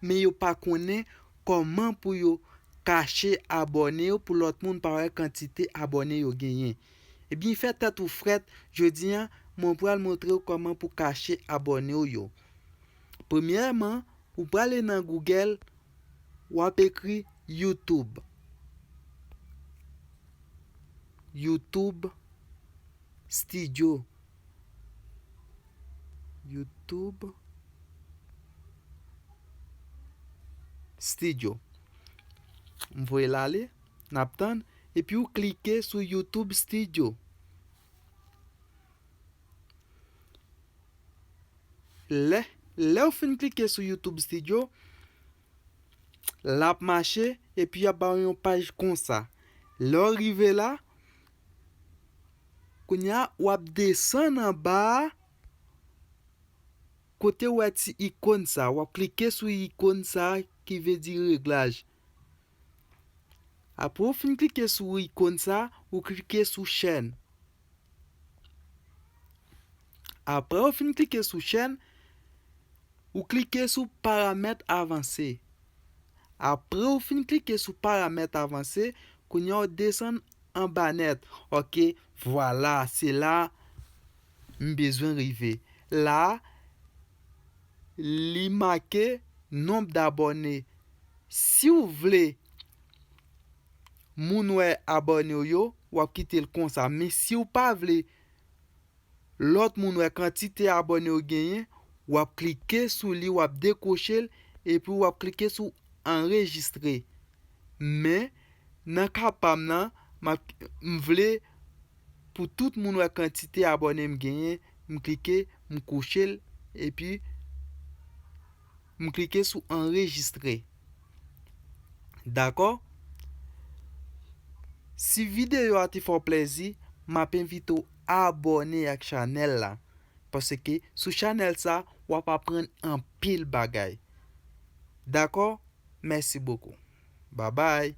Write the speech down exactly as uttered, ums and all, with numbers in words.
men yo pa konnen kòman pou yo kache abòne yo pou lòt moun pa wè kantite abòne yo genyen. Ebyen, fè tèt ou frèt, jodi a, mwen pral montre w kòman pou kache abòne w yo. Premyèman, ou prale nan Google, w ap ekri YouTube. YouTube Studio. YouTube Studio. M voye l ale, n ap tann, epi ou klike sou YouTube Studio. Lè, lè w fin klike sou YouTube Studio, l ap mache, epi y ap ba w yon paj konsa. Lè w rive la, kounye a, w ap desann anba a, kote w wè ti ikòn sa, w ap klike sou ikòn sa ki vle di reglaj. Apre w fin klike sou ikòn sa, ou klike sou chèn. Apre w fin klike sou chèn, ou klike sou paramèt avanse. Apre w fin klike sou paramèt avanse, kounye a w desann anba nèt. Ok, vwala, se la m bezwen rive. La, li make nonb dabòne. Si w vle moun wè abòne w yo, w ap kite l konsa. Men si w pa vle lòt moun wè kantite abòne w genyen, w ap klike sou li, w ap dekwoche l, epi w ap klike sou anrejistre. Men, nan ka pa m nan, m ap, m vle pou tout moun wè kantite abòne m genyen, m klike, m kwoche l, epi m klike sou anrejistre. Dakò? Si videyo a te fè w plèzi, m ap envite w abòne ak chanèl la. Paske sou chanèl sa, w ap aprann anpil bagay. Dakò? Mèsi bokou. Babay.